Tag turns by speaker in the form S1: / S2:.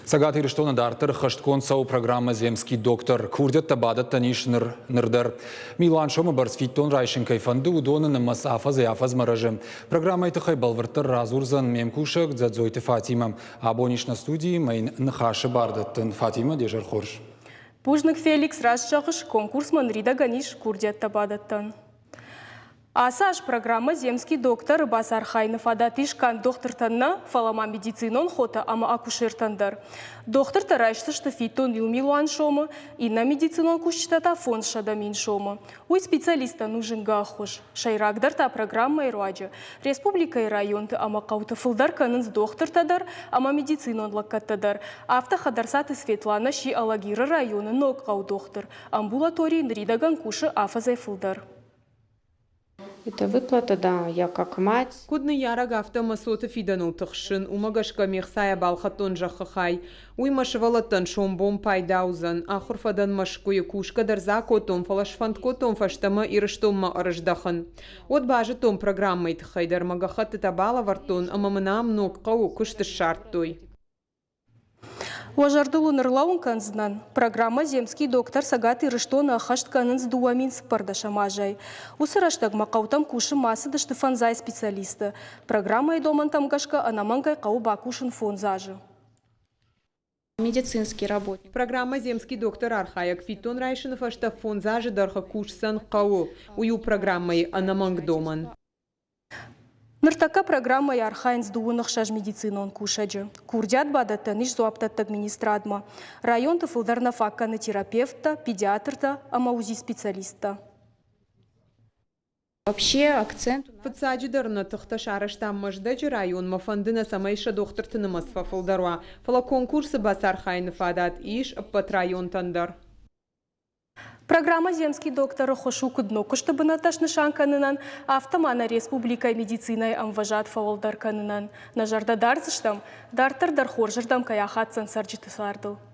S1: Цӕгат Ирыстоны дарддӕр ӕххӕстгонд цӕуы программӕ «Земский доктор». Курдиӕттӕ бадӕттӕн ис ныр, ныр дӕр. Милуан сомы бӕрц фиддон райсын кӕй фӕнды, уыдоны нымӕц афӕдзӕй-афӕдзмӕ рӕзы. Программӕйы тыххӕй бӕлвырддӕр радзурдзӕн ме мкусӕг Дзӕдзойты Фатимӕ. Абон ис нӕ студийы, мӕ йын ныхасы бар дӕттын. Фатимӕ, де зӕр хорз.
S2: Бузныг, Феликс, раст зӕгъыс, конкурсмӕ ныридӕгӕн ис курдиӕттӕ бадӕттӕн. Ацы аз программӕ «Земский доктор»-ы бацархайыны фадат ис канд дохтыртӕн нӕ, фӕлӕ ма медицинон хотӕ ӕмӕ акушертӕн дӕр. Дохтыртӕ райсдзысты фиддон иу милуан сомы, иннӕ медицинон кусджытӕ та 500 000 сомы. Уый специалисттӕн у зынгӕ ӕххуыс. Сӕйрагдӕр та программӕйы руаджы республикӕйы районты ӕмӕ хъӕуты фылдӕр кӕнынц дохтыртӕ дӕр ӕмӕ медицинон лӕггӕдтӕ дӕр. Афтӕ Хӕдӕрцаты Светланӕ сси Алагиры районы ног хъӕудохтыр. Амбулаторийы ныридӕгӕн кусы афӕдзӕй фылдӕр.
S3: Это выплата, да, я как мать.
S4: Куыд ныййарӕг, афтӕ мӕ цоты фидӕныл тыхсын, уымӕ гӕсгӕ ме хцайӕ балхӕдтон зӕххы хай. Уый мӕ сывӕллӕттӕн сомбон пайда уыдзӕн. Ахуыр фӕдӕн Мӕскуыйы, кусгӕ дӕр дзы акодтон, фӕлӕ сфӕнд кодтон фӕстӕмӕ Ирыстонмӕ ӕрыздӕхын. Уӕд базыдтон программӕйы тыххӕй дӕр, мӕ гӕххӕттытӕ балӕвӕрдтон ӕмӕ мын ам ног хъӕуы куыст ссардтой.
S2: Уӕ зӕрдыл уын ӕрлӕууын кӕндзынӕн, программӕ «Земский доктор» Цӕгат Ирыстоны ӕххӕст кӕнынц 2014 азӕй. Уыцы рӕстӕгмӕ хъӕутӕм кусынмӕ ацыдысты фӕндзай специалисты. Программӕйы домӕнтӕм гӕсгӕ ӕнӕмӕнгӕй хъӕуы бакусын фондз азы.
S3: Медицинский работник.
S4: Программӕ «Земский доктор» архайӕг фиддон райсыны фӕстӕ фондз азы дӕргъы кусдзӕн хъӕуы. Уый у программӕйы ӕнӕмӕнг домӕн.
S2: Ныртӕккӕ программӕйы архайынц дыууын ӕхсӕз медицинон кусӕджы. Курдиат бадӕттӕн ис дзуапдӕттӕг министрадмӕ. Районты фылдӕр нӕ фаг кӕны терапевттӕ, педиатртӕ ӕмӕ УЗИ-специалисттӕ.
S3: Вообще акцент.
S4: Фыццаджыдӕр нӕ тыхтӕ сарӕзтам Мӕздӕджы районмӕ, фӕнды нӕ, цӕмӕй сӕ дохтырты нымӕц фӕфылдӕр уа. Фӕлӕ конкурсы бацархайыны фадат ис ӕппӕт районтӕн дӕр.
S2: Программӕ «Земский доктор»-ы ххуыс у куыд ног куысты бынӕттӕ снысан кӕнынӕн, афтӕ ма нӕ республикӕйы медицинӕйы ӕмвӕзад фӕуӕлдӕр кӕнынӕн. Нӕ зӕрдӕ дардзыстӕм, дарддӕр дӕр хорзырдӕм кӕй ахаддзӕн цӕрджыты цардыл.